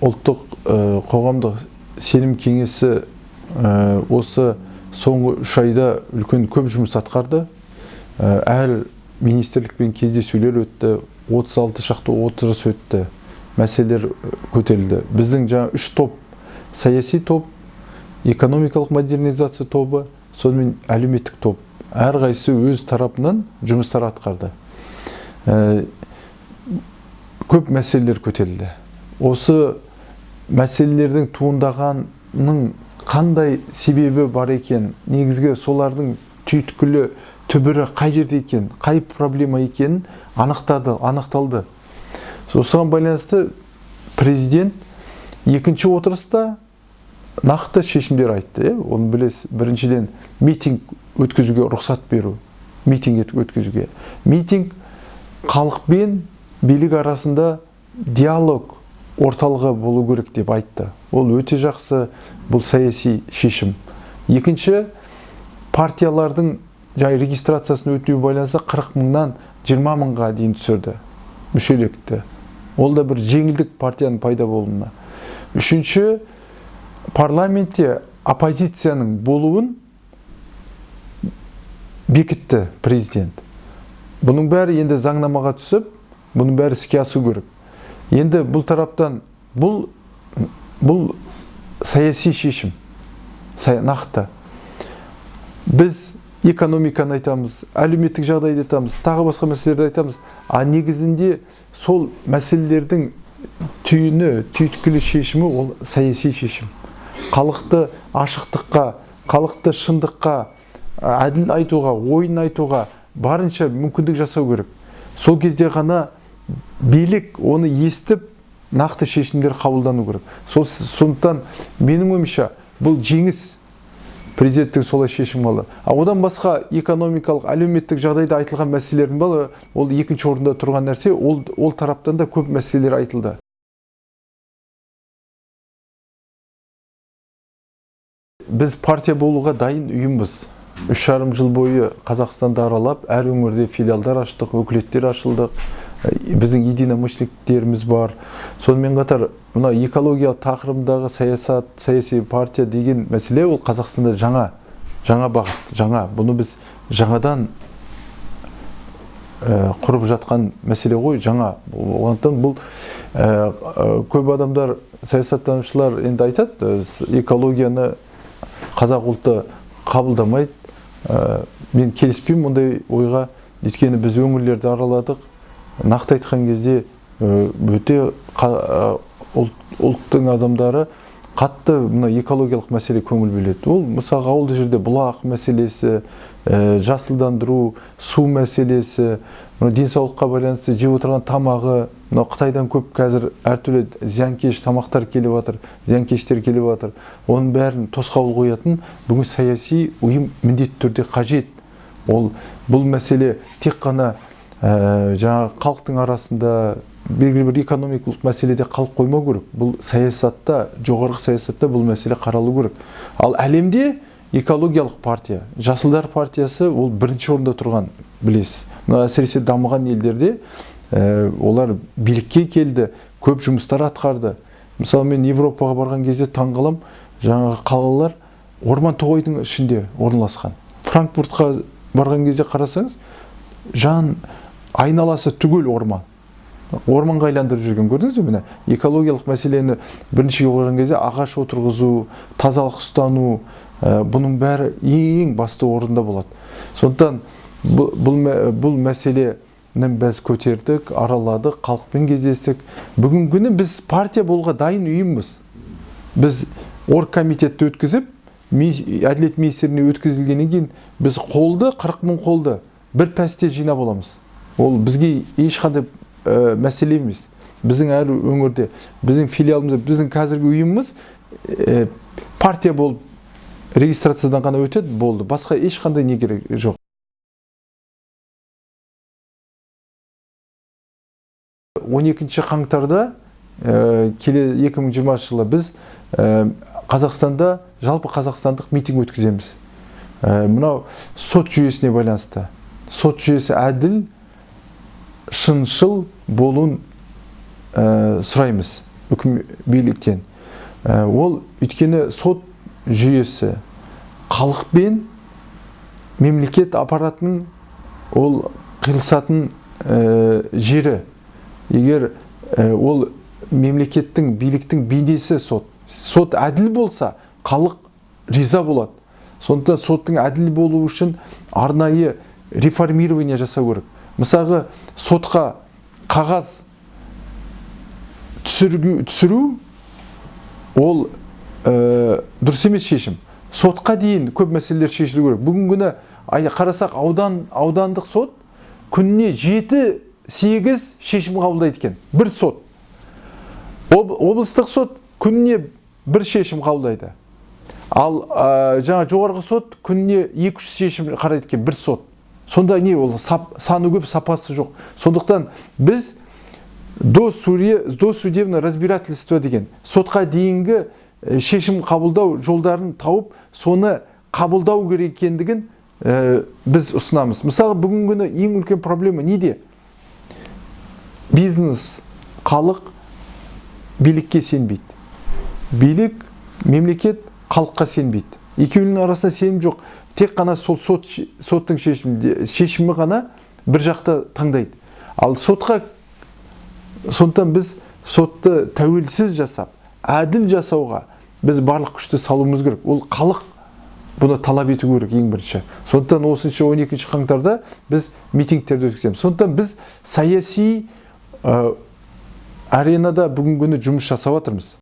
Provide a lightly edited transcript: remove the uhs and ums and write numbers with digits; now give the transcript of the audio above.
Ұлттық қоғамдық сенім кеңесі осы соңғы 3 айда үлкен көп жұмыс атқарды. Әр министрлікпен кездесулер өтті, 36 шақты отырыс өтті, мәселелер көтерілді. Біздің жаңа 3 топ: саяси топ, экономикалық модернизация тобы, сонымен әлеуметтік топ. Әрқайсысы өз тарапынан жұмыстар атқарды. Көп мәселелер көтерілді. Осы мәселелердің туындағанының қандай себебі бар екен, негізгі солардың түйткілі түбірі қай жерде екен, қай проблема екенін анықталды. Осыған байланысты президент екінші отырыста нақты шешімдер айтты. Оны білесіз, біріншіден митинг өткізуге рұқсат беру, митинг өткізуге. Митинг халық пен билік арасында диалог орталығы болу керек деп айтты. Ол өте жақсы, бұл саяси шешім. Екінші, партиялардың жай регистрациясын өтуге байланысты 40 мыңнан 20 мыңға дейін түсірді мүшелікті. Ол да бір жеңілдік партияның пайда болуына. Үшінші, парламентте оппозицияның болуын бекітті президент. Бұның бәрі енді заңнамаға түсіп, бұның бәрі іске асу керек. Енді бұл тараптан бұл саяси шешім, нақты. Біз экономиканы айтамыз, әлеуметтік жағдайды айтамыз, тағы басқа мәселелерді айтамыз. А негізінде сол мәселелердің түйіні, түйткілі шешімі ол саяси шешім. Халықты ашықтыққа, халықты шындыққа, әділ айтуға, ойын айтуға барынша мүмкіндік жасау керек. Сол кезде ғана билік оны естіп, нақты шешімдер қабылдану керек. Сондықтан менің ойымша бұл жеңіс, президенттің солай шешім қабылдады. А одан басқа экономикалық, әлеуметтік жағдайда айтылған мәселелердің барлығы ол екінші орында тұрған нәрсе, ол тараптан да көп мәселелер айтылды. Біз партия болуға дайын ұйымбыз. 3,5 жыл бойы Қазақстанды аралап, әр өңірде филиалдар аштық, өкілеттер ашылдық. Біздің единомышленниктеріміз бар. Сонымен қатар мына экологиялық тақырыбындағы саясат, саяси партия деген мәселе ол Қазақстанда жаңа бағыт, жаңа. Бұны біз жаңадан құрып жатқан мәселе ғой, жаңа. Болғандықтан бұл көп адамдар, саясаттанушылар енді айтады, экологияны қазақ ұлты қабылдамайды. Мен келіспеймін ондай ойға, өйткені біз өңірлерді араладық. Нақты айтқан кезде өте ұлттың адамдары қатты мына экологиялық мәселе көңіл бөледі. Ол мысалға ауылды жерде бұлақ мәселесі, жасылдандыру, су мәселесі, мына денсаулыққа байланысты жеп отырған тамағы, мына Қытайдан көп қазір әртүрлі зиянкеш тамақтар келіп жатыр, зиянкештер келіп жатыр. Оның бәрін тосқауыл қоятын бүгін саяси ұйым міндетті түрде қажет. Ол бұл мәселе тек қана жаңа халықтың арасында белгілі бір экономикалық мәселеде қалып қоймау керек. Бұл саясатта, жоғарғы саясатта бұл мәселе қаралу керек. Ал әлемде экологиялық партия, Жасылдар партиясы ол бірінші орында тұрған, білесіз. Мына әсіресе дамыған елдерде олар билікке келді, көп жұмыстар атқарды. Мысалы, мен Европаға барған кезде таңғалам, жаңағы қалалар орман тоғайдың ішінде орналасқан. Франкфуртқа барған кезде қарасаңыз, жан айналасы түгел орман. Орманға айландырып жүрген, көрдіңіз бе? Міне, экологиялық мәселені біріншіге қойған кезде ағаш отырғызу, тазалық ұстану, бұның бәрі ең басты орында болады. Сондықтан бұл мәселені біз көтердік, араладық, халықпен кездестік. Бүгінгі күні біз партия болуға дайын ұйымбыз. Біз оргкомитетті өткізіп, әділет министрлігіне өткізілгеннен кейін біз қолды, 40 мың қолды бір пәсте жинап аламыз. Ол бізге ешқандай мәселе емес. Біздің әр өңірде, біздің филиалымызда, біздің қазіргі ұйымымыз партия болып регистрациядан ғана өтеді, болды. Басқа ешқандай не керек жоқ. 12 қаңтарда келе 2020 жылы біз Қазақстанда жалпы қазақстандық митинг өткіземіз. Мынау сот жүйесіне байланысты. Сот жүйесі әділ, шыншыл болуын сұраймыз. биліктен. Ол өйткені сот жүйесі халық пен мемлекет аппаратының ол қиылысатын жері. Егер ол мемлекеттің, биліктің бейнесі сот. Сот әділ болса, халық риза болады. Сондықтан соттың әділ болуы үшін арнайы реформирование жасау керек. Мысалға, сотқа қағаз түсіру ол дұрыс емес шешім. Сотқа дейін көп мәселелер шешілу керек. Бүгінгі күні қарасақ, аудандық сот күніне 7-8 шешім қабылдайды екен. Бір сот. Облыстық сот күніне бір шешім қабылдайды. Ал жаңа жоғарғы сот күніне 200 шешім қарайды екен, бір сот. Сонда не ол саны көп, сапасы жоқ. Сондықтан біз досудебное разбирательство деген сотқа дейінгі шешім қабылдау жолдарын тауып, соны қабылдау керек екендігін біз ұсынамыз. Мысалы, бүгінгі күні ең үлкен проблема неде? Бизнес, халық билікке сенбейді. Билік, мемлекет халыққа сенбейді. Екеуінің арасында сенім жоқ. Тек қана сол соттың шешімі ғана бір жақта таңдайды. Ал сотқа, сондықтан біз сотты тәуелсіз жасап, әділ жасауға біз барлық күшті салуымыз керек. Ол халық бұны талап ету керек ең бірінші. Сондықтан осынша 12 қаңтарда біз митингтерді өткіземіз. Сондықтан біз саяси аренада бүгінгі күні жұмыс жасап жатырмыз.